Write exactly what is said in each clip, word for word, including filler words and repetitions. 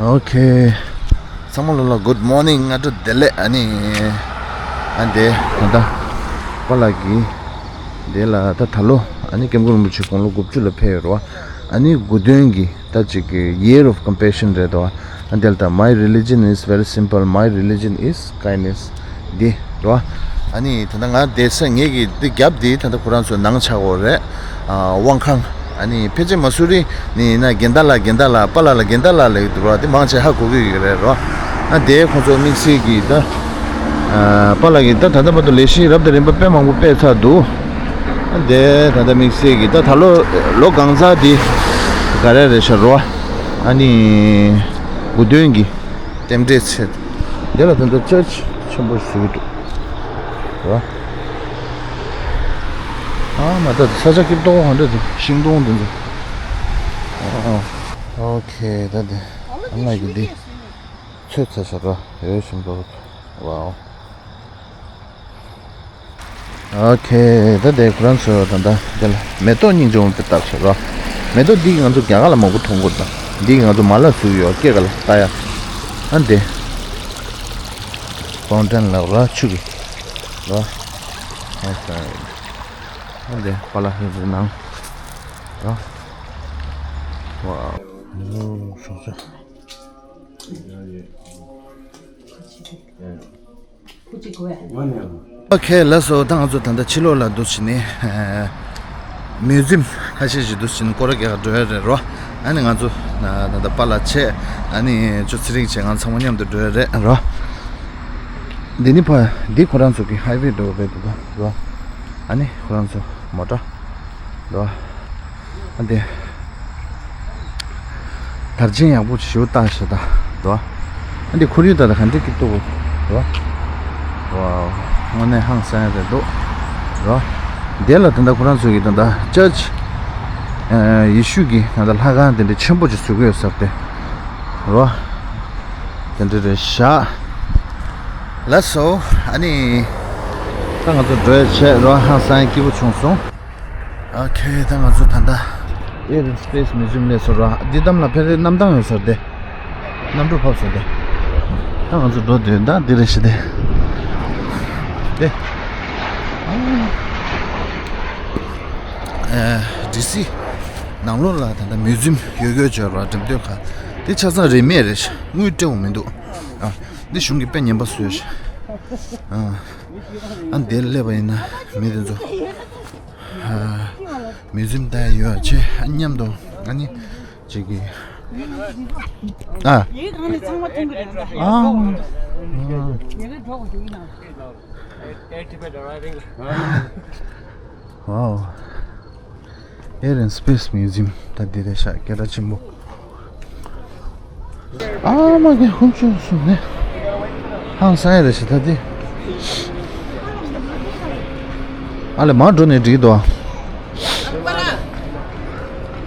ཨོ་ཁེ། ཚང་མ་ལོ་ལ་good morning སྔ་དྲོ་བདེ་ལེགས། ཨ་ནི་ཨ་འདས་ད་ལྟ་པཱ་ལགས་ཀྱི་འདས་ལ་ད་ད་ལོ་ཨ་ནི་སྐྱབས་མགོན་རིན་པོ་ཆེ་དགུང་ལོ་དགུ་བཅུ་ལ་ཕེབས་ཡོད་རེད་བ། ཨ་ནི་དགུང་སྟོན་གྱི་ད་ཅིག་གི་year of compassion རེད་དོ། ཨ་འདས་ལ་ད my religion is very simple, my religion is kindness འདི་རེད་བ། ཨ་ནི་ད་ལྟ་ང་བསྡད་ས་ངེད་ཀྱི་འདི་རྒྱབ་འདི་ད་ལྟ་ཁོ་རང་ཚོའི་ནང་ཆགས་ཡོད་རེད། ཨ་དབང་ཁང་། ཨ་ནི་ཕལ་ཆེར་མ་སུ་རི་ནི་ཡིན་ན་དགེ་ཟླ་ལགས་དགེ་ཟླ་ལགས་པཱ་ལགས་ལ་དགེ་ཟླ་ལགས་ལབ་ཀྱི་འདུག་ར། དེ་མང་ཆེ་ཧ་གོ་གི་ཡོད་རེད་ར། ཨ་དེ་ཁོང་ཚོ་དམིགས་བསལ་གྱི་ད་ཨ་པཱ་ལགས་ཀྱི་ད་ད་ལྟ་བར་དུ་ལས་གཞི་རབ་དང་རིམ་པ་དཔེ་མང་པོ་སྤེལ་ཚར་འདུག་ཨ་དེ་ད་ལྟ་དམིགས་བསལ་གྱི་ད་ད་ལོ་ལོ་གང་ཚར་དེ་ག་རེ་རེད་ཤག་ར། ཨ་ནི་དགུང་སྟོན་གྱི་རྟེན་འབྲེལ་ཚེ་དེ་ལ་ད་ལྟ་ཅར་ཆི་ཆེན་པོ་ཞིག་འདུག་ར། ཨ་མ་ད་ས་ཆ་སྐྱིད་ཏོག་ག་འདྲ་འདུག་ཤིང་སྡོང་འདི་ཚོ། ཨ་ཨོ་ཁེ། ད་དེ་ཨ་མ་གི་འདི་ཚོད་ཚ་ཤ་ར་ཡོད་ཤིང་ཏོག་ཝའོ། ཨོ་ཁེ། ད་དེ་ཁོ་རང་ཚོ་ད་ལྟ་དེ་ལ་མེ་ཏོག་སྙིང་རྗེ་མོ་དཔེ་བཏབ་ཤག་ར། མེ་ཏོག་འདི་ང་ཚོ་རྒྱ་གར་ལ་མང་པོ་མཐོང་གི་རེད། ད་འདི་ང་ཚོ་མ་ལ་བཟོས་ཡོད་སྐེ་ག་ལ་ལྟ་ཡ། ཨ་འདི་ཕའུན་ཊེན་ལ་ར་ཆུ་གི་ར། ཨ་ས་ཨ་འདི་པཱ་ལགས་ཧེ་ཟི་ནང་ར། ཝའོ། ཨོ་ཤོག་ཤོག་ཨོ་ཁེ། ལགས་སོ། ད་ང་ཚོ་ད་ལྟ་ཕྱི་ལོགས་ལ་འདུག་བྱས་ནས་མིའུ་ཛིམ་ཁ་ཤས་ཤིག་འདུག་བྱས་ནས་སྐོར་ར་རྒྱག་ག་འགྲོ་ཡ་རེད་རོ། ཨ་ནི་ང་ཚོ་ད་ལྟ་པཱ་ལགས་བྱས་ཨ་ནི་ཅོ་ཚེ་རིང་བྱས་ང་ཚང་མ་མཉམ་དུ་འགྲོ་ཡ་རེད་རོ། འདི་ནི་ཕ་འདི་ཁོ་རང་ཚོ་གི་ཧའི་ཝེ་འགྲོ་བའི་འདུག་རོ། ཨ་ནི་ཁོ་རང་ཚོ་མོ་ཊ་རོ། ཨ་འདི་དར་ཆེན་ཡག་པོ་ཞིག་བཏགས་ཤག་ད་དོ། ཨ་འདི་ཁོར་ཡུག་ད་ལྟ་ག་འདྲ་སྐྱིད་པོ་དོ། ཝའོ། དངོས་གནས་ཧང་སང་རེད་འདུག་རོ། འདི་ལ་ད་ལྟ་ཁོ་རང་ཚོ་གི་ད་ལྟ་ཅར་ཆི་ཡེ་ཤུ་གི་ད་ལྟ་ལྷ་ཁང་དེ་འདྲ་ཆེན་པོ་ཅིག་བཟོ་གི་ཡོད་ས་རེད་དེ་རོ། དེ་འདྲ་རེད་ཤག་ལགས་སོ། ཨ་ནི་ད་ང་ཚོ་འགྲོ་ཡ་བྱས་རོ། ཧང་སང་སྐྱིད་པོ་བྱུང་སོང་། ཨོ་ཁེ། ད་ང་ཚོ་ད་ལྟ་Air and Space Museum སླེབས་སོང་ར། འདི་གཏམ་ལ་ཕེ་རེ་གནམ་ཐང་ཡོད་ས་རེད་དེ། གནམ་གྲུ་ཕབ་ས་རེད་དེ། ད་ང་ཚོ་འགྲོ་དུས་ད་འདི་རེད་ཤི་དེ། དེ། ཨ་ཌི་སི་ནང་ལོགས་ལ་ད་ལྟ་མིའུ་ཛིམ་ཡོད་ཡོད་ཅོག་ར་འགྲེམས་སྟོན་ཁང་། དེ་ཆ་ཚང་རིན་མེད་རེད་ཤག་དངུལ་སྤྲད་འོང་མི་འདུག་ཨ་འདི་གཞུང་གིས་དཔེ་ངན་པ་བཟོས་ཤག་ཨ་ཨ་འདིར་སླེབས་པ་ཡིན་ན་མི་དེ་ཚོ། ཨ་མིའུ་ཛིམ་ལྟ་ཡ་ཡོད་ཆེ། ཨ་མཉམ་དུ་ཨ་ནི་ཅིག་གི་ཨ་ཡི་གང་ནས་ཚང་མ་མཐོང་གི་རེད་ད། ཨ་ཡི་ག་འགྲོ་དགོས་ཀྱི་ཡིན་ན། ཝའོ། Air and Space Museum ད་འདི་རེད་ཤག་སྐད་གྲགས་ཆེན་པོ། ཨ་མ་གི་ཧུམ་ཆུ་སུ་ནས་ཧང་སང་ཡ་རེད་ཤག་ད་འདི། ཨ་ལེ་མར་འགྲོ་ནས་འགྲིག་འདུག་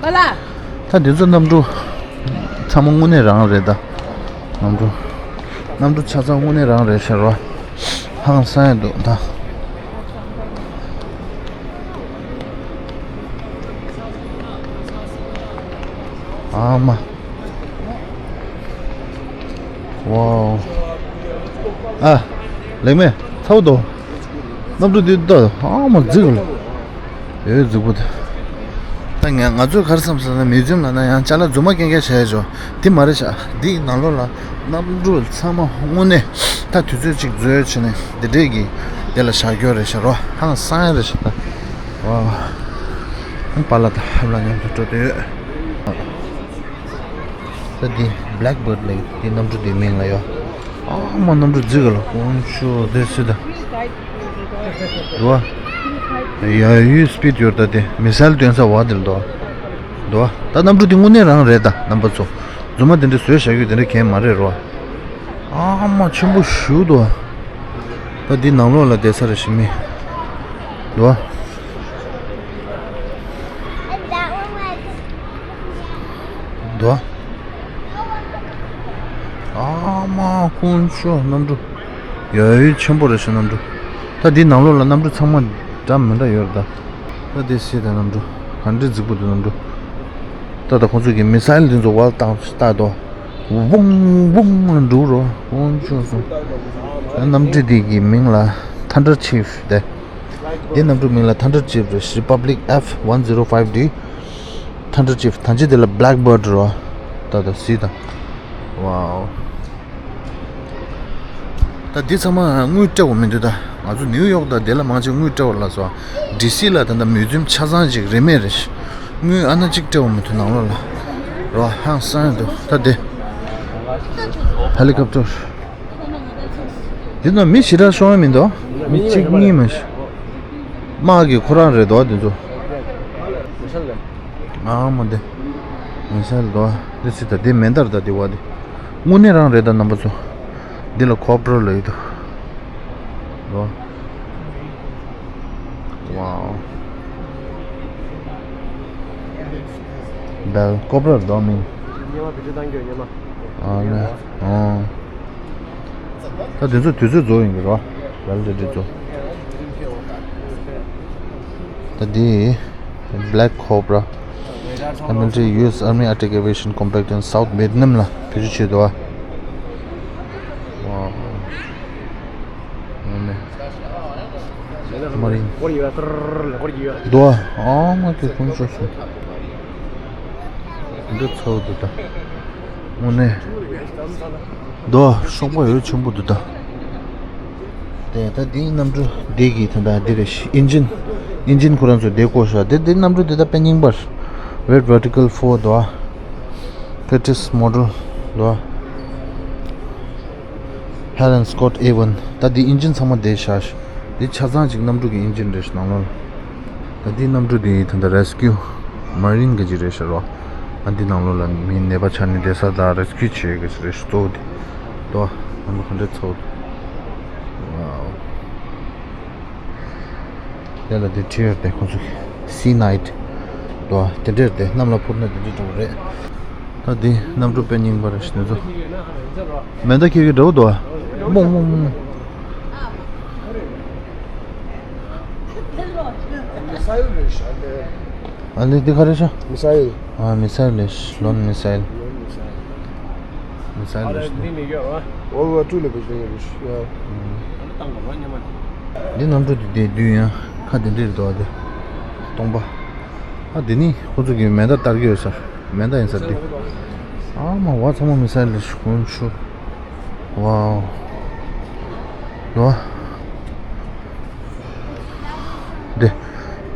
ཨ་ལ། ད་འདི་ཚོ་གནམ་གྲུ་ཚང་མ་དངོས་གནས་རང་རེད་ད། གནམ་གྲུ་གནམ་གྲུ་ཆ་ཚང་དངོས་གནས་རང་རེད་ཤག་རོ། ཧང་སང་ཡ་འདུག་ད། ཨ་མ། ཝའོ། ཨ། ལེགས་མེ། ཚ་བོ་དོ། གནམ་གྲུ་འདི་ལྟ། ཨ་མ་རྫིག་ལ། ཨེ་རྫིག་པོ་དེ། ད་ང་ང་ཚོས་ག་རེ་བསམ་སོང་ན་མིའུ་ཛིམ་ལ་ན་ཡང་ཅ་ལག་རྫུན་མ་རྐྱང་རྐྱང་བྱས་ཆོག་དེ་མ་རེད་ཤག་འདིའི་ནང་ལོགས་ལ་གནམ་གྲུ་ཚང་མ་དངོས་གནས་ད་དུས་ཚོད་ཅིག་འཛོལ་བྱས་ནས་འདི་འདྲས་ཀྱི་དེ་ལ་བཞག་རྒྱུ་རེད་ཤག་རོ། ཧང་སང་ཡ་རེད་ཤག་ད། ཝའོ། པཱ་ལགས་དང་ཧབ་ལ་མཉམ་དུ་འགྲོ་འདོད་ཡོད། ད་འདི་Blackbird ལབ་འདི་གནམ་གྲུ་འདི་མིང་ལ་ཡོད། ཨ་མ་གནམ་གྲུ་རྫིག་ག་ལ་ཀུན་ཤུ་དེ་སུ་ད། འདུག་བ། ཡ་ཡུའི་སི་པིཌ་ཡོད་ད་དེ་མི་སེལ་འདོན་ས་བ་དེ་ལ་འདུག་བ། འདུག་བ། ད་གནམ་གྲུ་འདི་དངོས་གནས་རང་རེད་ད་རྣམ་པ་ཚོ། རྫུན་མ་དེ་འདྲ་བཟོས་བཞག་རྒྱུ་དེ་འདྲ་གང་མ་རེད་རོ། ཨ་མ་ཆེན་པོ་ཞེ་པོ་འདུག་བ། ད་འདི་ནང་ལོགས་ལ་བསྡད་ས་རེད་ཤི་མི། འདུག་བ། འདུག་བ། ཨ་མ་ཀུན་སྤྱོད་གནམ་གྲུ། ཡ་ཡུལ་ཆེན་པོ་རེད་ཤག་གནམ་གྲུ། ད་འདི་ནང་ལོགས་ལ་གནམ་གྲུ་ཚང་མ་འདྲ་མི་འདྲ་ཡོད་རེད་ད། ད་འདི་སྲིད་ད་གནམ་གྲུ། ག་འདྲའི་རྫིག་པོ་འདུག་གནམ་གྲུ། ད་ད་ཁོང་ཚོ་གི་མི་སེལ་འདི་ཚོ་བར་བཏང་ལྟ་དོ། ཝུང་ཝུང་འགྲོ་རོ། ཝུང་ཆུ་སོང་། གནམ་གྲུ་འདི་གི་མིང་ལ་Thunder Chief དེ། འདི་གནམ་གྲུ་མིང་ལ་Thunder Chief རེད། Republic F one zero five D Thunder Chief། ད་ཅི་དེ་ལ་Blackbird རོ། ད་ད་སི་ད། ཝའོ། ད་འདི་ཚང་མ་དངུལ་སྤྲད་དགོས་མི་འདུག་ད་ང་ཚོ་ནིའུ་ཡོག་དང་དེ་ལ་མང་ཆེ་དངུལ་སྤྲད་དགོས་ལ་སོ། ཌི་སི་ལ་ད་ལྟ་མུས་འཛོམས་ཆ་ཚང་ཅིག་རིན་མེད་རེད། དངུལ་ཨ་ན་གཅིག་སྤྲད་དགོས་མི་འདུག་ནང་ལོགས་ལ། རོ་ཧང་སང་ཡོད་འདུག་ད་དེ་ཧེ་ལི་ཀོབ་ཊར། འདི་ནང་མི་ཞེ་དྲག་ཤོང་ཡ་མི་འདུག་མི་གཅིག་གཉིས་མ་གཏོགས། དམག་གི་ཁོ་རང་རེད་འདུག་འདི་ཚོ། ཨ་མ་འདི། མི་སེལ་དོ། འདི་སི་ད་འདི་མེ་མདའ་ད་འདི་བ་འདི། དངོས་གནས་རང་རེད་ད་རྣམ་པ་ཚོ། འདི་ལ་ཁོབ་ར་ལ་ཡོད་དོ། དོ། ཝའོ། བེལ་ཁོབ་ར་དོ་མིན། ཨ་ནི། ཨོ། ད་དེ་ཚོ་དུས་ཚོད་རྫོགས་ཡིན་གྱི་རོ། ཝེལ་ཌི་ཌི་རྫོགས། ད་འདི་Black Cobra། Military U S Army Attack Aviation Compact in South Vietnam ལ་བེད་སྤྱོད་བྱེད་འདུག་ཨ། ཝའོ། ངོ་མ། མ་རིང་། འདུག་ཨ། ཨ་མ་དེ་ཀུན་སྤྱོད་སོང་། འདི་ཚོ་འདུག་ད། དངོས་གནས། དོ་ཤོག་པ་ཡོད་ཆེན་པོ་འདུག་ད། དེ་ད་འདིའི་གནམ་གྲུ་འདི་གི་ད་ད་འདི་རེད་ཤི་ཨིན་ཇིན། ཨིན་ཇིན་ཁོ་རང་ཚོ་འདི་བཀོག་ཤག་འདི་འདི་གནམ་གྲུ་འདི་ད་དཔེ་རྙིང་པར། Red Vertical Four དོ། Curtiss Model དོ། Helen Scott A one ད་འདི་ཨིན་ཇིན་ཚང་མ་འདི་ཤག་འདི་ཆ་ཚང་ཅིག་གནམ་གྲུ་གི་ཨིན་ཇིན་རེད་ཤག་ནང་ལོགས་ལ། ད་འདི་གནམ་གྲུ་འདི་ད་ད་Rescue Marine གི་ཅིག་རེད་ཤག་རོ། ཨ་འདི་ནང་ལོགས་ལ་མི་ནད་པ་ཆགས་ནས་བསྡད་ས་དང་Rescue བྱེད་གི་ཅིག་རེད་ཤག་གཙོ་བོ་འདི། དོ། ནམ་ག་འདྲ་ཚོ། ཝའོ། དེ་ལ་འདི་བྲིས་ཡོད་པས་ཁོ་ཚོ་Sea Knight དོ། དེ་འདྲས་དེ་གནམ་ལ་འཕུར་ན་དེ་འདྲས་འགྲོ་གི་རེད། ད་འདི་གནམ་གྲུ་དཔེ་རྙིང་པ་རེད་ཤག་འདི་ཚོ། མེ་མདའ་འཁྱེར་གི་འདྲ་བོ་འདུག་ཨ། མོང་མོང་མོང་། ཨ་ལེ་འདི་ག་རེ་ཤག་མི་སའིལ། ཨ་མི་སའིལ་རེད་ཤག Lone Missile། མི་སའིལ་རེད་ཤག་འདི་མི་དགོས་ཨ། འོ་འོ་ཀྲུ་ལེ་བེ་ཤི་ཡོད་རེད་ཤག་འདི་གནམ་གྲུ་འདི་དེ་བདུན་ཡང་ཁ་དེ་འདྲས་འདུག་ཨ། དེ་སྟོང་པ། ཨ་འདི་ནི་ཁོ་ཚོ་གི་མེ་མདའ་སྟར་གི་ཡོད་ས། མེ་མདའ་ཡིན་ས་འདི། ཨ་མ་ཝ་ཚང་མ་མི་སའིལ་རེད་ཤག་ཀུན་ཆུ། ཝའོ། ལོ། འདི།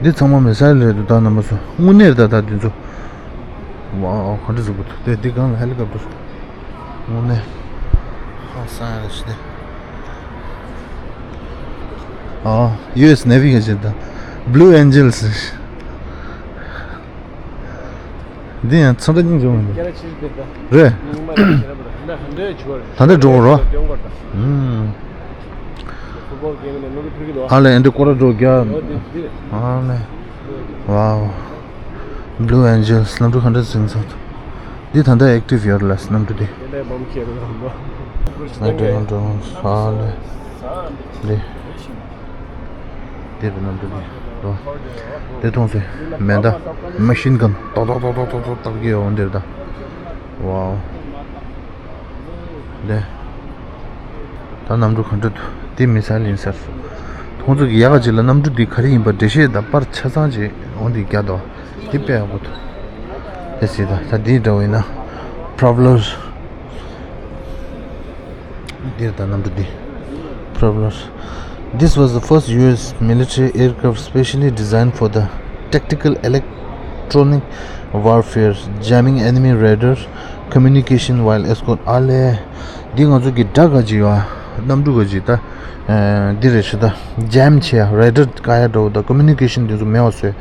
འདི་ཚང་མ་མི་སའིལ་རེད་འདུག་ད་རྣམ་པ་ཚོ། དངོས་གནས་རེད་ད་ད་འདི་ཚོ། ཝའོ་ག་འདྲ་ཟིག་པོ་འདུག་དེ་འདི་སྒང་ལ་ཧེ་ལི་ཀོབ་ཊར། དངོས་གནས། ཧ་སང་ཡ་རེད་ཤག་དེ། ཨ། ཡུ་ཨེས་ནེ་ཝི་གི་ཅིག་ད། Blue Angels། འདི་ཡང་ཚོན་ཁྲ་སྙིང་རྗེ་མོ་འདུག་རེད། ད་ལྟ་འགྲོ་རོ། ཨུམ། ཨ་ལེ་ཨེ་འདྲ་སྐོར་ར་འགྲོ་རྒྱ། ཨ་ལེ། Wow། Blue Angels གནམ་གྲུ་ག་འདྲ་ཟིང་ཚང་འདུག་འདི་ད་ལྟ་ཨེག་ཊིབ་ཡོད་རེད་ལ་གནམ་གྲུ་འདི། ཨེ་འདྲ་གནམ་གྲུ་ཨ་ལེ། འདི། འདིར་གནམ་གྲུ་འདི་འགྲོ། འདི་མཐོང་ཚེ་མེ་མདའ། མེ་ཤིན་གན་ཏོག་ཏོག་ཏོག་ཏོག་ཏོག་ཏོག་ཏོག་གི་ཡོང་འདིར་ད། ཝའོ། འདི། ད་གནམ་གྲུ་ག་འདྲ་འདུག་འདི་མི་སལ་ཡིན་ཟེར། མཐོང་ཚེ་གི་ཡག་ག་ཅིག་ལ་གནམ་གྲུ་འདི་ག་རེ་ཡིན་པ་འགྲེལ་བཤད་དང་པར་ཆ་ཚང་ཅིག་འོང་འདི་རྒྱག་འདུག་འདི་དཔེ་ཡག་པོ་འདུག་དེ་སྲིད་ད་ད་འདི་འདྲ་བོ་ཡིན་ན། Prowler། འདིར་ད་གནམ་གྲུ་འདི། Prowler། This was the first U S military aircraft specially designed for the tactical electronic warfare, jamming enemy radar communication while escort ཨ་ལེ། འདི་ང་ཚོ་གི་དགྲ་ག་ཅིག་ཡོད་ཨ། གནམ་གྲུ་ག་ཅིག་ད། ཨ་འདི་རེད་ཤག་ད། ཇམ་བྱེད་ཡ་རེ་ཌར་བཀག་ཡ་འདྲ་བོ་ད་ཀོ་མུ་ནི་ཀེ་ཤན་འདི་ཚོ་མེད་པ་བཟོས།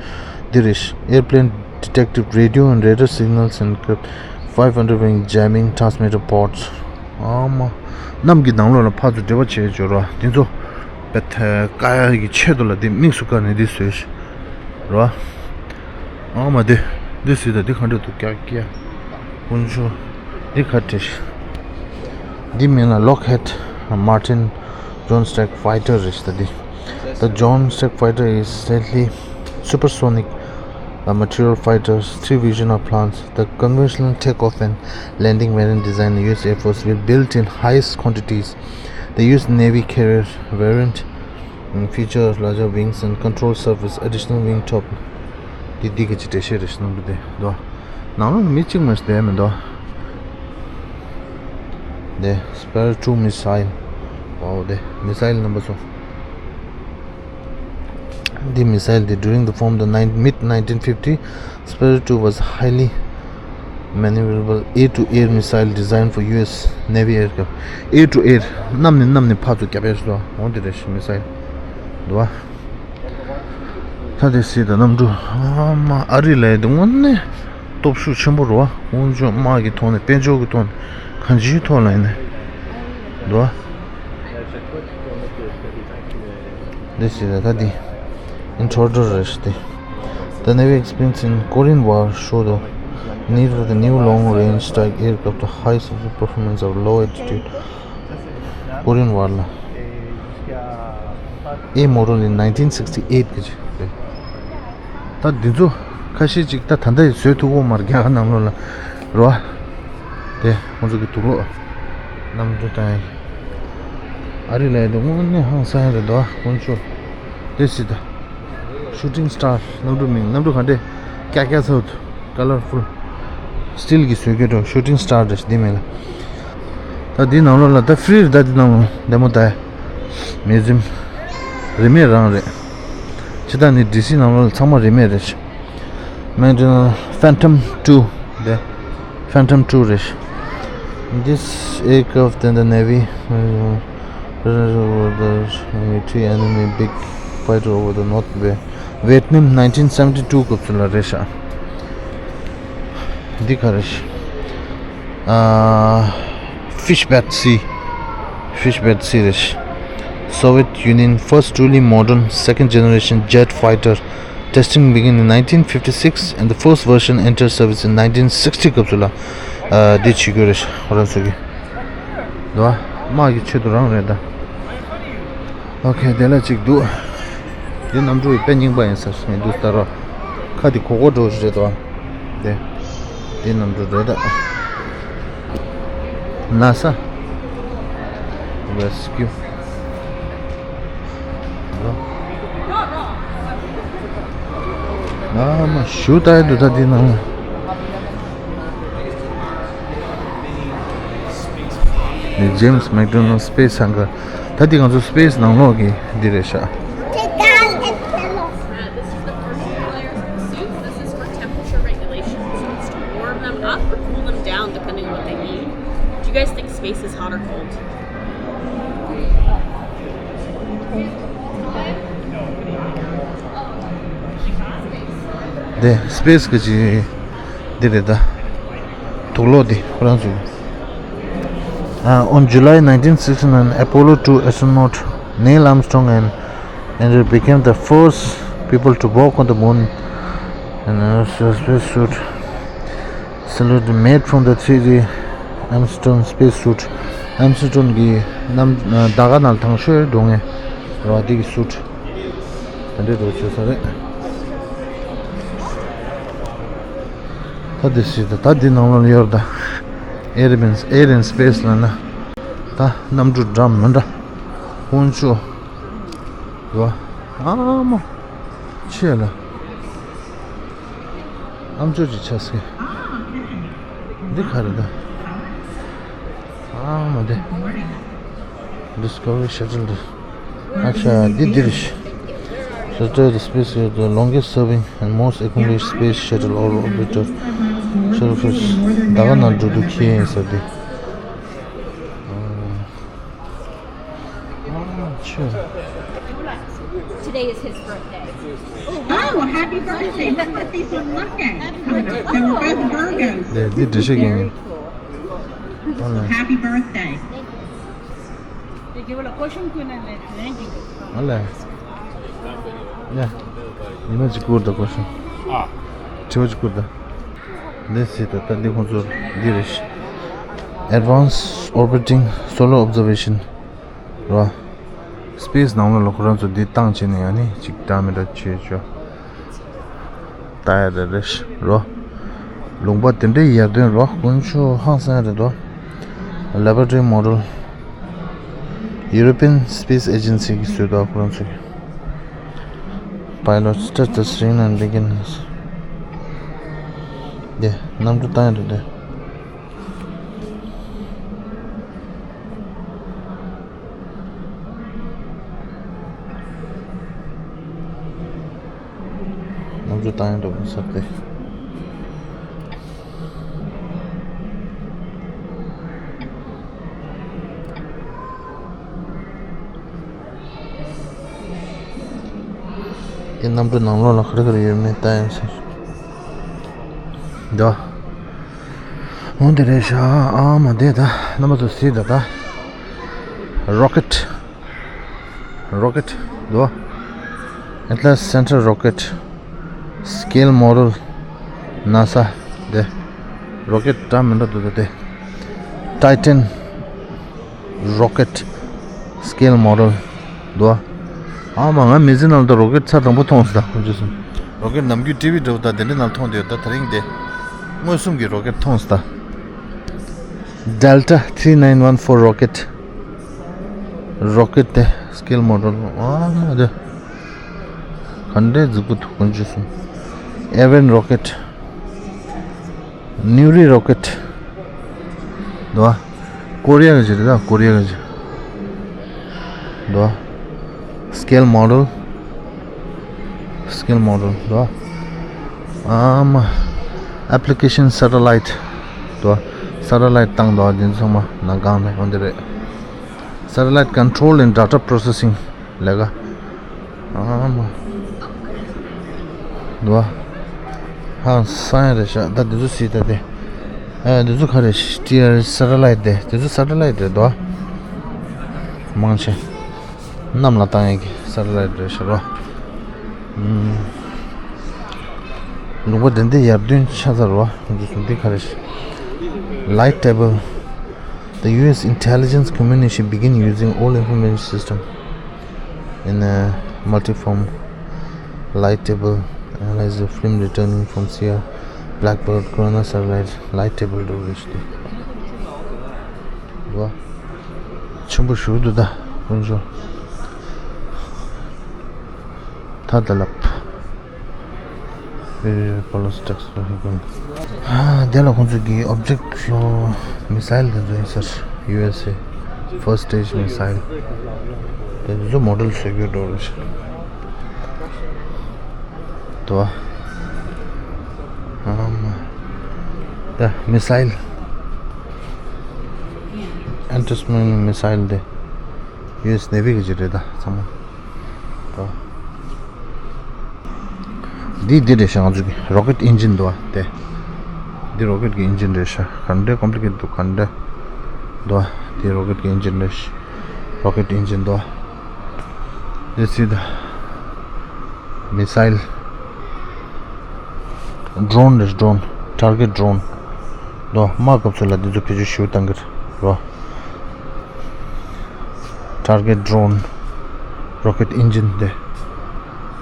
འདི་རེད་ཤག Airplane detected radio and radar signals encrypt five hundred wing jamming transmitter pods ཨ་མ། གནམ་གྱི་ནང་ལོགས་ལ་ཕར་ཚུར་འབྲེལ་བ་བྱེད་ཆོག་ར། འདི་ཚོ་བེད་བཀག་ཡ་གི་ཆེད་དུ་ལ་འདི་དམིགས་སུ་བཀར་ནས་འདི་བཟོས་ཤག་ར། ཨ་མ་དེ། འདི་སྲིད་ད་འདི་ག་འདྲ་འདུག་ཀྱག་ཀྱག་ཀུན་ཆུ། འདི་ག་འདྲ་ཞིག་འདི་མིང་ལ་Lockheed Martin Joint Strike Fighter རེད་ཤག་འདི། The Joint Strike Fighter is stealthy supersonic material fighters, three Vision R plans, the conventional takeoff and landing variant design the U S Air Force will build in highest quantities. The U S Navy carrier variant, mm, features larger wings and control surface, additional wing top. འདི་འདི་གི་ཅི་འགྲེལ་བཤད་རེ་ཞིག་གནང་འདུག་སྟེ་འདུག་ནང་ལོགས་ལ་མི་གཅིག་མ་ཞིག་བསྡད་མི་འདུག་འདི་Sparrow two missile. Wow, འདི་missile number so. The missile, the, during the form the nine, mid nineteen fifty, Sparrow two was highly maneuverable air-to-air missile designed for U S Navy aircraft. Air to air, གནམ་ནས་གནམ་ནས་ཕར་ཚུར་རྒྱབ་ཡས་སོ། འོ་འདི་རེད་ཤི་missile འདུག་བ། ད་དེ་སྲིད་དུ་གནམ་གྲུ་ཨ་མ་ཨ་རི་ལ་ཡི་དུ་དངོས་གནས་སྟོབས་ཤུགས་ཆེན་པོ་རེད་བ། དཀོན་མཆོག་དམག་གི་ཐོག་ནས་དཔལ་འབྱོར་གྱི་ཐོག་ནས་གང་ཅིའི་ཐོག་ལ་ཡིན་ནས་འདུག་བ། འདི་ཞིག་རེད་ད་འདི། Introductory རེད་ཤི་འདི། The Navy experience in Korean War show the need for the new long-range strike aircraft to high performance of low altitude. Korean War ལ། A model in nineteen sixty eight གི་ཅིག་རེད། ད་འདི་ཚོ་ཁ་ཤས་ཅིག་ད་ད་ལྟ་ཡི་བཟོས་ཐུབ་ཀྱི་མ་རེད་རྒྱ་གར་ནང་ལོགས་ལ་རེད་བ། དེ་ཁོང་ཚོ་གི་དུག་ལོག་གནམ་གྲུ་དང་། ཨ་རི་ལ་ཡི་དུ་དངོས་གནས་ཧང་སང་རེད་འདུག་ཁོང་ཚོ། དེ་སྲིད་ད། Shooting Star གནམ་གྲུ་མིང་གནམ་གྲུ་ག་འདྲས་ཀྱག་ཀྱག་ཚོ་colorful steel གི་བཟོས་ཀྱི་འགྲོ། Shooting Star རེད་འདི་མིང་ལ། ད་འདི་ནང་ལོགས་ལ་ད་free རེད། ད་འདི་ནང་ལོགས་བདེ་མོ་ད། Museum རིན་མེད་རང་རེད། ཇི་ལྟར་ནི་ཌི་སི་ནང་ལོགས་ལ་ཚང་མ་རིན་མེད་རེད། Magnum Phantom two དེ། Phantom two རེད། This aircraft in the Navy, uh, the military enemy big fighter over the North Bay, Vietnam nineteen seventy two སྐབས་སུ་ལ་རེད་ཤག་འདི་ག་རེད། ཨ། Fishbat C. Fishbat C རེད། Soviet Union first truly modern second generation jet fighter testing began in nineteen fifty six and the first version entered service in nineteen sixty སྐབས་སུ་ལ། ཨ། འདི་བྱེད་རྒྱུ་རེད་ཁོ་རང་ཚོ་གི། འདུག་བ། དམག་གི་ཆེད་དུ་རང་རེད་ད། ཨོ་ཁེ། དེ་ལ་གཅིག་འདུག་འདི་གནམ་གྲུ་ཡི་དཔེ་རྙིང་པ་ཡིན་ས་ཞིག་མི་འདུག་ལྟ་རོགས། ཁ་དེ་གོ་གོ་འགྲོ་རེད་དོ། དེ། དེ་གནམ་གྲུ་རེད་ད། NASA Rescue ཨ་མ་ཞུ་ལྟ་ཡི་འདུག་ད་འདི་ནང་། James McDonald Space Hangar ད་འདི་ང་ཚོ་སི་པེ་སི་ནང་ལོགས་ཀྱི་འདི་རེད་ཤག This is the first two layers of the suit. This is for temperature regulation. So it's to warm them up or cool them down, depending on what they need. Do you guys think space is hot or cold? དེ་སི་པེ་སི་གི་ཅི་འདི་རེད་ད། དུག་ལོག་འདི་ཁོ་རང་ཚོ། Uh, on July nineteen sixty-nine, Apollo two astronaut Neil Armstrong and Andrew became the first people to walk on the moon. And uh, so space suit salute made from the three D Armstrong space suit. Armstrong གི་གནམ་ཟླ་ག་ནང་དང་ཤོས་འགྲོ་ངེས་ར་འདི་གི་སུ་ཊི་དེ་འདྲས་འགྲོ་བྱོས་ས་རེད། ད་འདི་སྲིད་ད་ད་འདི་ནང་ལ་ཡོད་ད། Air and Air and Space ལ་ན་ད་གནམ་གྲུ་འདྲ་མི་འདྲ་དཀོན་མཆོག་ཡོད། ཨ་མ་ཆེ་ལ། ཨམ་ཅོག་ཅིག་ཆགས་སོང་། འདི་ག་རེད་ད། ཨ་མ་དེ། Discovery Shuttle འདི། ཨ་ཅག་འདི་འདི་རེད། Shuttle the space is the longest serving and most accomplished space shuttle or orbiter shuttle first. ད་ག་ནང་འགྲོ་འདུག་ཁྱེད་ཡིན་ས་འདི། ཨ་ཅོ། Today is his birthday. Oh, happy birthday. Must must be some lucky. They were both Virgos. འདི་འདི་འདྲ་ཞིག་ཡིན། Happy birthday. ཨ་ལས། ཡ། ཉི་མ་གཅིག་བསྐུར་དང་གོ་ཤོག་ཨ། དྲི་བ་གཅིག་བསྐུར་དང་། འདི་སྲིད་ད་ལྟ་འདི་ཁོང་ཚོར་འདི་རེད། Advanced Orbiting Solar Observation ར། སི་པེ་སི་ནང་ལོགས་ལ་ཁོ་རང་ཚོ་འདི་བཏང་བྱས་ནས་ཡང་ནི་གཅིག་འདྲ་མི་འདྲ་བྱས་བྱོས། ད་ ད་ཡ་རེད་རེད་རོ། ལུང་པ་དེ་འདྲའི་ཡར་ཐོན་རོ། དཀོན་མཆོག་ཧང་སང་རེད་དོ། Laboratory model, European Space Agency གིས་བཟོས་འདུག་ཁོ་རང་ཚོས། Pilot test the screen and begin. དེ་གནམ་གྲུ་བཏང་ཡ་རེད་དེ། གནམ་གྲུ་བཏང་ཡ་འདུག་ཟེར་ཏེ། དེ་གནམ་གྲུ་ནང་ལོགས་ལ་ག་རེ་ག་རེ་ཡོད་མེད་ལྟ་ཡང་ཟེར། འདི། འོ་འདི་རེད་ཤག་ཨ་མ་དེ་ད་རྣམ་པ་ཚོ་གཟིགས་ད་ད། Rocket. Rocket འདུག Atlas Center Rocket. Scale model. NASA དེ། Rocket འདྲ་མི་འདྲ་འདུག་ད་དེ། Titan Rocket. Scale model འདུག་ཨ་མ་ང་མི་ཚེ་ནང་ད་rocket ཚར་དང་པོ་མཐོང་སོང་ད་ཁོང་ཚོས་སོང་། Rocket ནམ་རྒྱུན་ཊི་ཝི་འདྲ་བོ་ད་དེ་འདྲ་ནང་མཐོང་བསྡད་ཡོད་ད། དེ་རིང་དེ་མངོན་སུམ་གྱི་rocket མཐོང་སོང་ད། Delta three nine one four rocket. Rocket དེ་scale model ཨ་མ་དེ་ག་འདྲའི་རྫིག་པོ་འདུག་ཁོང་ཚོས་སོང་། Aven rocket. Nuri rocket འདུག་ཀོ་རི་ཡ་གི་ཅིག་རེད་ད། ཀོ་རི་ཡ་གི་ཅིག་འདུག Scale model. Scale model འདུག་ཨ་མ། Application satellite འདུག satellite བཏང་འདུག་འདི་ཚང་མ་ནང་གང་ནས་འོང་འདི་རེད། Satellite control and data processing ལས་ཀ་ཨ་མ། འདུག་ཧང་སང་ཡ་རེད་ཤག་ད་འདི་ཚོ་གཟིགས་ད་དེ། ཨ་འདི་ཚོ་ག་རེ་ཤི་ཊི་ཨར་སེ་ཊི་ལའིཊ་དེ། འདི་ཚོ་སེ་ཊི་ལའིཊ་རེད་འདུག་མང་ཆེ། གནམ་ལ་བཏང་ཡ་གི་སེ་ཊི་ལའིཊ་རེད་ཤག་རོ། ལུང་པ་དེ་འདི་ཡར་ཐོན་ཆགས་ཚར་རོ། འདི་ཚོ་འདི་ག་རེ་ཤི། Light table. The U S intelligence community begin using all information system in a multiform light table, analyze the film returning from Sia, blackbird, corona satellite, light table འགྲོ་རེད་ཤག་དེ། བ། ཆེན་པོ་ཞུ་འདུག་ད་དཀོན་མཆོག་ད་ད་ལབ། ཨེ་པོ་ལོ་སི་ཊེག་སི་ལ་ཧི་ཀུན། ཨ་དེ་ལ་ཁོང་ཚོ་གི་ཨོབ་ཇེག་ལོ་མི་སའིལ་དེ་ཚོ་ཡིན་ཟེར། ཡུ་ཨེས་ཨེ་ཕར་སི་ཊེ་ཇི་མི་སའིལ་དེ་ཚོ་མོ་ཌེལ་བཟོ་རྒྱུ་འགྲོ་རེད། དོ། ཨ་མ། ད་མི་སའིལ། ཨན་ཊི་སབ་མ་རི་ན་མི་སའིལ་དེ་ཡུ་ཨེས་ནེ་ཝི་གི་ཅིག་རེད་ད་ཚང་མ། འདི་འདི་རེད་ཤག་ང་ཚོ་གི་རོ་ཀེ་ཊི་ཨིན་ཇིན་འདུག་བ་དེ། འདི་རོ་ཀེ་ཊི་གི་ཨིན་ཇིན་རེད་ཤག་ག་འདྲའི་ཀོམ་པི་ལི་ཀེ་ཊི་འདུག་ག་འདྲ་འདུག་བ། འདི་རོ་ཀེ་ཊི་གི་ཨིན་ཇིན་རེད་ཤག་རོ་ཀེ་ཊི་ཨིན་ཇིན་འདུག་བ། འདི་སི་ད་མི་སའིལ། ཌོ་རོན་རེད། ཌོ་རོན། ཊར་གེ་ཊི་ཌོ་རོན། དོ་དམག་སྐབས་སུ་ལ་འདི་ཚོ་བེད་སྤྱོད་ཞེ་པོ་གཏང་གི་རེད་རོ། ཊར་གེ་ཊི་ཌོ་རོན། རོ་ཀེ་ཊི་ཨིན་ཇིན་དེ།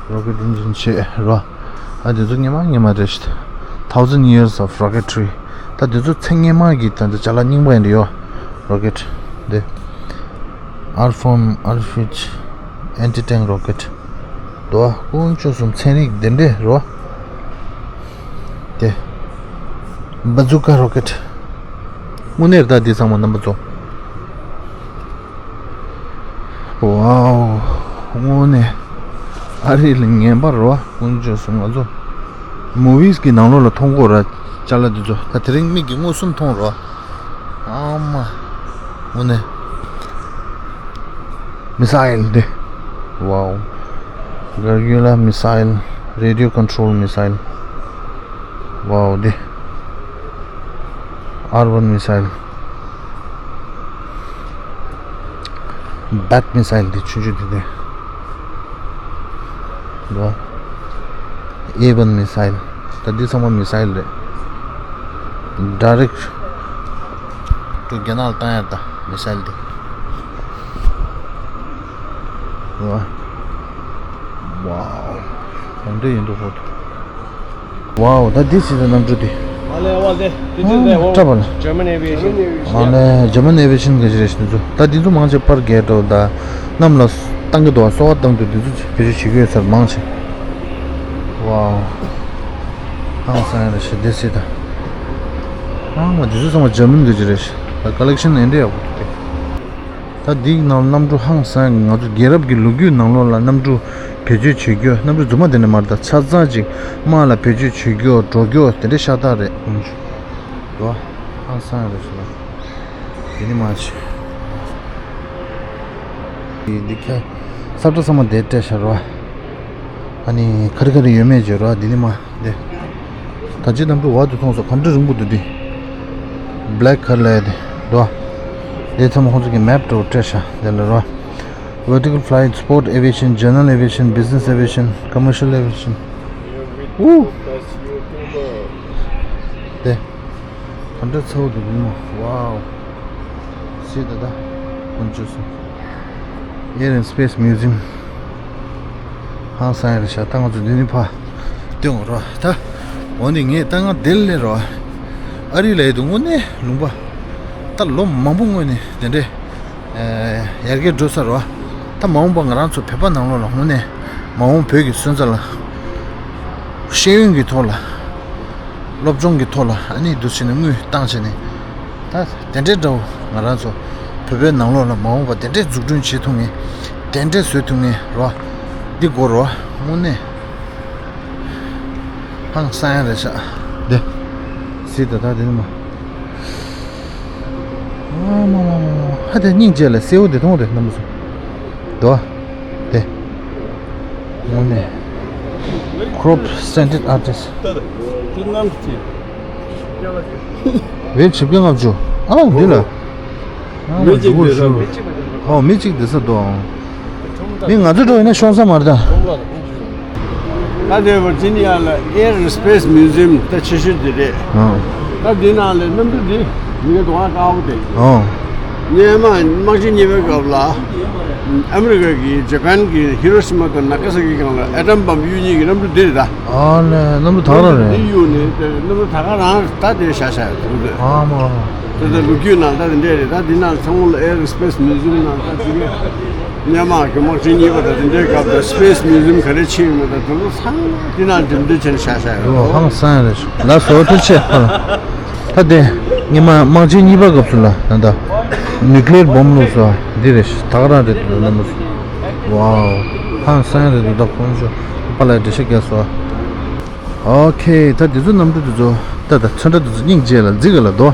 རོ་ཀེ་ཊི་ཨིན་ཇིན་བྱས་རོ། ཨ་འདི་ཚོ་སྔོན་མ་སྔོན་མ་རེད་ཤག Thousand years of rocketry. ད་འདི་ཚོ་ཚེ་སྔོན་མ་གི་ད་འདི་ཅ་ལག་རྙིང་པ་ཡིན་འདི་ཡོ། རོ་ཀེ་ཊི་འདི། Airborne, airfield, anti-tank rocket. དོ་དཀོན་མཆོག་གསུམ། ཚན་རིག་འདི་འདྲས་རོ། དེ། bazooka rocket. དངོས་གནས་ད་འདི་ཚང་མ་རྣམ་པ་ཚོ། ཝའོ། དངོས་གནས་ཨ་རི་ལ་ངན་པ་རོ། དཀོན་མཆོག་གསུམ། ང་ཚོ་མུ་ཝིས་གི་ནང་ལོགས་ལ་མཐོང་གོ་ར། ཅ་ལག་འདི་ཚོ་ད་དེ་རིང་མིག་གིས་མངོན་སུམ་མཐོང་རོ། ཨ་མ། དངོས་གནས། མི་སའིལ་འདི། ཝའོ། གར་གུ་ལ་མི་སའིལ། རེ་ཌི་ཡོ་ཀོན་ཊོལ་མི་སའིལ། ཝའོ་འདི། ཨར་བན་མི་སའིལ། བྷཊ་མི་སའིལ་འདི་ཆུང་ཆུང་འདི་འདི། ཝའོ། ཨེ་བན་མི་སའིལ། ད་འདི་ཚང་མ་མི་སའིལ་རེད། ཌའི་རེག་ཊུ་རྒྱ་ནག་ལ་བཏང་ཡ་ད་མི་སའིལ་དེ། ཝ། ཝའོ། གང་འདྲ་ཡིན་འདུག་ཧོ་ཐུ། ཝའོ། ད་འདི་ཞིག་ད་གནམ་གྲུ་འདི། ཨ་ལས་ཨ་ལས། དེ་དེ་ནས་འོ། སྐྲ་བ་ལ། German Aviation། ཨ་ལས་German Aviation ག་ཅི་རེད་ཞིག་འདི་ཚོ། ད་འདི་ཚོ་མང་ཆེ་པར་རྒྱག་འགྲོ། ད་གནམ་ལ་བཏང་གི་འདུག་སོ་བ་བཏང་འདུག་འདི་ཚོ་བེད་སྤྱོད་བྱེད་ཀྱི་ཡོད་ས་རེད་མང་ཆེ། ཝའོ། ཧང་སང་རེད་ཤག་འདི་ཞིག་ད། ཨ་མ་འདི་ཚོ་ཚང་མ་German ག་ཅི་རེད་ཤག་ད་collection ཨེ་འདྲ་ཡག་པོ་འདུག་སྟེ། ད་འདིའི་ནང་གནམ་གྲུ་ཧང་སང་། ང་ཚོ་རྒྱལ་རབས་ཀྱི་ལོ་རྒྱུས་ནང་ལོགས་ལ་གནམ་གྲུ་བེད་སྤྱོད་བྱེད་རྒྱུ། གནམ་གྲུ་རྫུན་མ་དེ་འདྲ་མ་རེད། ད་ཆ་ཚང་ཅིག་དམག་ལ་བེད་སྤྱོད་བྱེད་རྒྱུ་འགྲོ་རྒྱུ་དེ་འདྲ་ཤ་སྟག་རེད། ཨུམ། འགྲོ། ཧང་སང་རེད་ཤག་འདི་ནི་མ་ཆེ། འདི་འདི་ཁ་ས་ཁྲ་ཚང་མ་དེ་སྤྲད་ཤག་རོ། ཨ་ནི་ག་རེ་ག་རེ་ཡོད་མེད་བརྗོད་རོགས། འདི་ནི་མ་འདི། ད་ཅི་གནམ་གྲུ་བར་དུ་མཐོང་སོང་། ག་འདྲ་རིང་པོ་འདུག་འདི། Black colour དེ་འདུག་དེ་ཚང་མ་ཁོང་ཚོ་གི་map འདྲ་བོ་སྤྲད་ཤག་དེ་ལ་རོ། Vertical flight, sport aviation, general aviation, business aviation, commercial aviation. ཨུ། དེ། ག་འདྲ་ཚ་བོ་འདུག་མི་མ། ཝའོ། སི་ད་ད། ཀུན་སྤྱོད་སོང་། Air and Space Museum། ཧང་སང་ཡ་རེད་ཤག་ད་ང་ཚོ་འདི་ནས་ཕར་སྟོན་དགོས་རོ། ད་འོ་ནི་ངས་ད་ང་དེ་ལས་རོ། ཨ་རི་ལ་ཡོད་དུས་དངོས་གནས་ལུང་པ་ད་ལོ་མང་པོ་སྔོན་ནས་དེ་འདྲས་ཡར་རྒྱས་འགྲོ་ས་རོ། ད་མ་འོངས་པ་ང་རང་ཚོ་བོད་པ་ནང་ལོགས་ལ་དངོས་གནས་མ་འོངས་བོད་ཀྱི་སོན་རྩ་ལ་ཤེས་ཡོན་གྱི་ཐོག་ལ། སློབ་སྦྱོང་གི་ཐོག་ལ་ཨ་ནི་འདུག་བྱས་ནས་དངུལ་བཏང་བྱས་ནས། ད་དེ་འདྲའི་འདྲ་བོ་ང་རང་ཚོ་བོད་པའི་ནང་ལོགས་ལ་མ་འོངས་པ་དེ་འདྲའི་འཛུགས་སྐྲུན་བྱེད་ཐུབ་མཁན། དེ་འདྲའི་བཟོ་ཐུབ་མཁན་རོ། འདི་དགོས་རོ། དངོས་གནས་ཧང་སང་ཡ་རེད་ཤག་འདི་སི་ད་ད་འདི་ནི་མ། ཨ་མ་མ་མ་མ། ཧ་དེ་སྙིང་རྗེ་ལ་སེའུ་དེ་མཐོང་དེ་རྣམ་པ་ཚོ། དོ། དེ། དངོས་གནས། Crop scented artist། དེ་རྣམ་ཅི། བེ་ཆིབས་ཀྱི་ལྔ་བཅུ། ཨ་འདི་ལ། ཨ་མི་གཅིག་འཇུག་སྡོད་ས་ཞུ། ཨོ་མི་གཅིག་སྡོད་ས་འདུག་ཨང་། མི་ང་ཚོ་འགྲོ་ཡིན་ན་ཤོང་ས་མ་རེད་ད། ད་དེ་བར་ཇི་ནི་ཡ་ལ་Air Space Museum ད་ཆེ་ཤོས་དེ་རེད། ཨང་། ད་དེ་ནང་ལ་གནམ་གྲུ་དེ་མི་ག་དུང་ཨ་དཀར་པོ་དེ། ཨང་། སྔོན་མ་དམག་ཆེན་གཉིས་པའི་སྐབས་ལ་ཨ་མི་རི་ཀ་གིས་ཇ་པན་གྱི་ཧི་རོ་ཤི་མ་དང་ན་ཀ་ས་ཀི་སྒང་ལ་ཨེ་ཊམ་བམ་གཡུག་མཁན་གྱི་གནམ་གྲུ་དེ་རེད་ད། ཨ་ལས་གནམ་གྲུ་ད་ག་རང་རེད། དེ་གཡུག་ནས་དེ་གནམ་གྲུ་ད་ག་རང་ད་དེ་བཞག་བཞག་ཡོད་དེ། ཨ་མ། དེ་ད་ལོ་རྒྱུས་ནང་ད་དེ་འདྲས་རེད། ད་དེ་ནང་ཚང་མ་ལ་Air Space Museum ནང་ད་དེ་གའི་སྔོན་མ་གི་དམག་ཆེན་གཉིས་པ་དང་དེ་འདྲའི་སྐབས་ད་Space Museum ག་རེ་ཕྱིན་ཡོད་མེད་ད་དེ་ཚོ་ཚང་མ་དེ་ནང་འགྲེམས་སྟོན་བྱས་ནས་བཞག་བཞག་ཡོད། ཨོ་ཧང་སང་རེད། ལགས་སོ་ཐུགས་རྗེ་ཆེ། ད་དེ་སྔོན་མ་དམག་ཆེན་གཉིས་པ་སྐབས་སུ་ལ་ད་ད་nuclear bomb བླུགས་སོ་འདི་རེད། ད་ག་རང་རེད་འདུག་ལ་མོ། ཝའོ། ཧང་སང་རེད་འདུག་ད་ཁོང་ཚོ་པ་ལ་འགྲེལ་བཤད་རྒྱག་སོ། ཨོ་ཁེ། ད་འདི་ཚོ་གནམ་གྲུ་འདི་ཚོ་ད་ད་ཚོན་ཁྲ་འདི་ཚོ་སྙིང་རྗེ་ལ་འཛི་ག་ལ་དོ།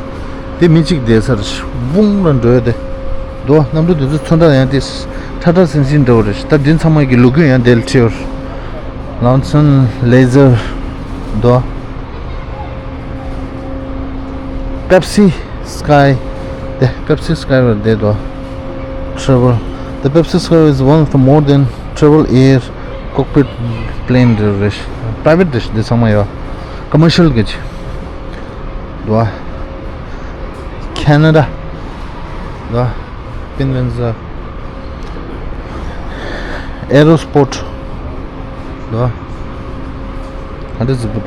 དེ་མི་གཅིག་བསྡད་སར་བུང་ལ་འགྲོ་ཡ་དེ་དོ། གནམ་གྲུ་འདི་ཚོ་ཚོན་ཁྲ་ཡང་དེ་ཁྲ་ཁྲ་སིང་སིང་འདྲ་བོ་རེད། ད་འདི་ཚང་མ་གི་ལོ་རྒྱུས་ཡང་དེ་ལ་བྲིས་ཡོད། Lanson Laser དོ། Pepsi Sky དེ་Pepsi Sky བར་བསྡད་དོ། Travel. The Pepsi Sky is one of the more than travel air cockpit plane རེད། Private རེད། འདི་ཚང་མ་ཡོད། Commercial གི་ཅི་དོ། Canada དོ། Vincennes Aerosport དོ། ག་འདྲ་ཟིག་པོ།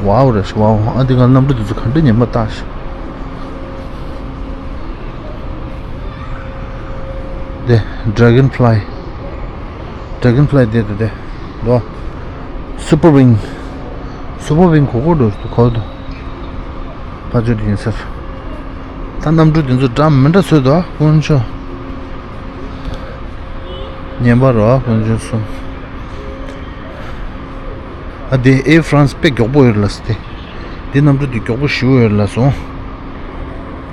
ཝའོ་རེད་ཤག་ཝའོ། ཨ་འདི་ག་གནམ་གྲུ་འདི་ཚོ་ག་འདྲ་ཉན་པ་ལྟ་ཤག་དེ་Dragonfly། Dragonfly དེ་དེ་དེ་དོ། Super Wing། Super Wing གོ་གོ་འགྲོ་གོ་འདུག་ཕ་ཆོས་དེ་ཡིན་ཟེར། ད་གནམ་གྲུ་དེ་ཚོ་འདྲ་མི་འདྲ་བཟོས་འདུག་ཨ་དཀོན་མཆོག་ཉན་པ་རོ་ཨ་དཀོན་མཆོག་གསུམ། ཨ་དེ་Air France དཔེ་མགྱོགས་པོ་ཡོད་ལ་སི་དེ། དེ་གནམ་གྲུ་དེ་མགྱོགས་པོ་ཞེ་པོ་ཡོད་ལ་སོང་།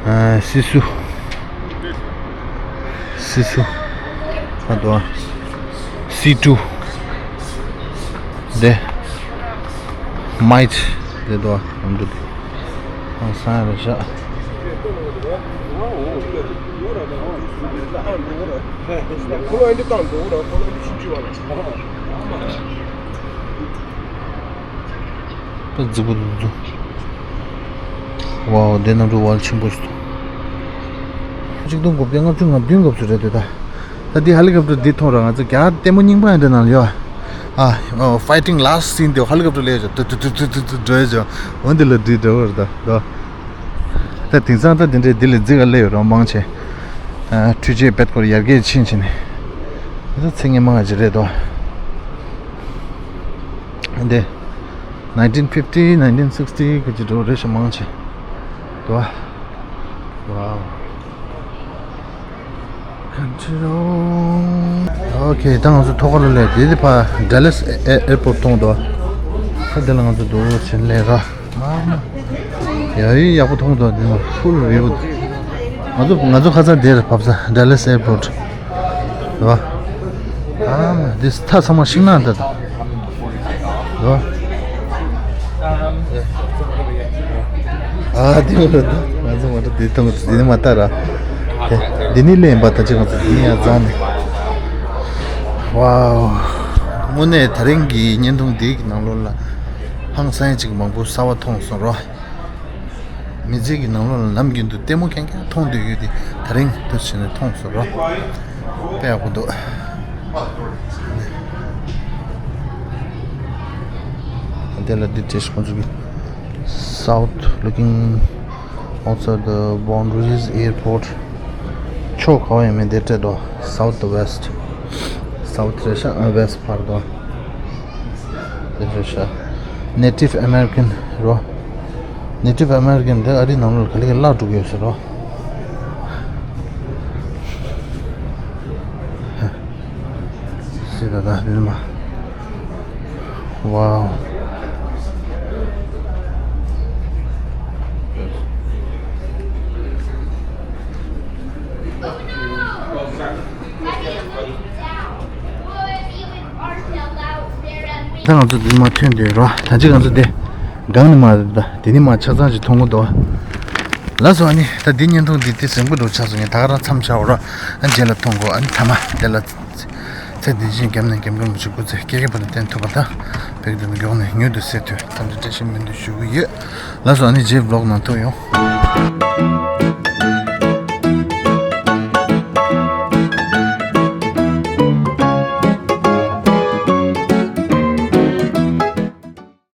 ཨ་སི་སུ། སི་སུ། ཨ་དོ། སི་ཊུ། དེ། མའིཊ། དེ་དོ་གནམ་གྲུ་དེ། ཨང་སང་རེད་ཤག་ད་རྫིག་པོ་འདུག་ཝའོ་དེ་གནམ་གྲུ་ཝལ་ཆེན་པོ་ཞིག་འདུག་ཆིག་སྟོང་དགུ་བརྒྱ་ལྔ་བཅུ་ང་བདུན་སྐབས་སུ་རེད་འདུག་ད། ད་འདི་ཧེ་ལི་ཀོབ་ཊར་འདི་མཐོང་ར། ང་ཚོ་རྒྱ་ལྟད་མོ་རྙིང་པ་ཡང་འདྲ་ནང་ལ་ཡོད། ཨ། ཨོ། Fighting last scene དེ་ཧེ་ལི་ཀོབ་ཊར་སླེབས་ཡོད། ཏུ་ཏུ་ཏུ་ཏུ་ཏུ་འགྲོ་ཡོད་ཅོ། འོ་འདི་ལ་འདི་འདྲ་བོ་རེད་ད། ད་དེང་སང་ད་འདི་འདྲའི་འདི་ལ་རྫིག་ག་སླེབས་ཡོད་རང་མང་ཆེ། ཨ། འཕྲུལ་ཆས་བེད་སྐོར་ཡར་རྒྱས་ཕྱིན་ཕྱིན་ནས། ད་ཚེ་སྔོན་མ་ག་ཅིག་རེད་དོ། འདི་nineteen fifty, nineteen sixty ག་ཅིག་འགྲོ་རེད་ཤག་མང་ཆེ་དོ། Wow. Control. Okay, ད་ང་ཚོ་ཐོག་ཁར་སླེབས། དེ་དེ་ཕར་Dallas Air- Airport མཐོང་འདུག་ད་དེ་ལ་ང་ཚོ་འདུག་ཕྱིན་སླེབས་ར། ཡ་ཡི་ཡག་པོ་མཐོང་འདུག་དེ་ནི་full view། ང་ཚོ་ང་ཚོ་ཁ་སང་དེར་བབས་ས་Dallas Airport། རེད་བ། ཨ་མ་འདི་མཐའ་ཚང་མ་ཤིང་ནགས་འདི་དང་། རེད་བ། ཨ་འདི་མ་རེད་འདི། ང་ཚོ་མ་རེད་འདི་མཐོང་གི་འདི་ནི་མ་ལྟ་ར། དེ་འདི་ནི་ལེན་པ་ད་ཅི་ང་ཚོ་འདི་ནི་ཡང་རྫ་ནས། ཝའོ། དངོས་གནས་ད་རིང་གི་བརྙན་ཐུང་འདི་གི་ནང་ལོགས་ལ་ཧང་སང་ཅིག་མང་པོ་གསར་པ་མཐོང་སོང་རོ། མི་ཚེ་གི་ནང་ལོགས་ལ་ནམ་རྒྱུན་དུ་ལྟད་མོ་རྐྱང་རྐྱང་མཐོང་སྡོད་ཡོད་དེ་ད་རིང་དུ་བྱས་ནས་མཐོང་སོང་རོ། དཔེ་ཡག་པོ་འདུག་དེ་ལ་འདི་བྲིས་ཁོང་ཚོ་གི་South looking outside the boundaries airport. ཕྱོགས་ག་བ་ཡིན་མིན་དེ་སྤྲད་དོ། South the west. South རེད་ཤག་ཨ། West ཕར་དོ། དེ་རེད་ཤག Native American རོ། Native American དེ་ཨ་རིའི་ནང་ལོགས་ག་ལེ་ག་བརླག་འགྲོ་གི་ཡོད་ཟེར་རོ། སི་ད་ད་ལི་མ། Wow. ད་ང་ཚོ་འདི་མ་ཐོན་དུས་རོ། ད་ཅི་ང་ཚོ་འདི་སྒང་ནས་མ་རེད་ད། འདི་ནས་མ་ཆ་ཚང་ཞིག་མཐོང་གི་འདུག་ལགས་སོ། ཨ་ནི་ད་འདི་བརྙན་ཐུང་འདི་དེ་ཟིན་པོ་འདུག་ཆ་སོང་ངས་ད་ག་རང་མཚམས་བཞག་འོ་ར། ཨ་རྗེས་ལ་མཐོང་གོ་ཨ་ནི་ཐ་མ་དེ་ལ། ཚེ་འདི་བཞིན་རྒྱབ་ནས་རྒྱབ་འགྲོ་མི་བྱེད་སྐུ་ཚེ་སྐྱེ་རྒ་ན་འཆིའི་གཏན་ཐུབ་པ་དང་། བོད་ཀྱི་མགྱོགས་ནས་མྱུར་དུ་སེལ་དུས་དམ་བཅའ་བཀྲ་ཤིས་སྨོན་འདུན་ཞུ་གི་ཡོད། ལགས་སོ། ཨ་ནི་རྗེས་vlog ནང་ཐུག་ཡོང་།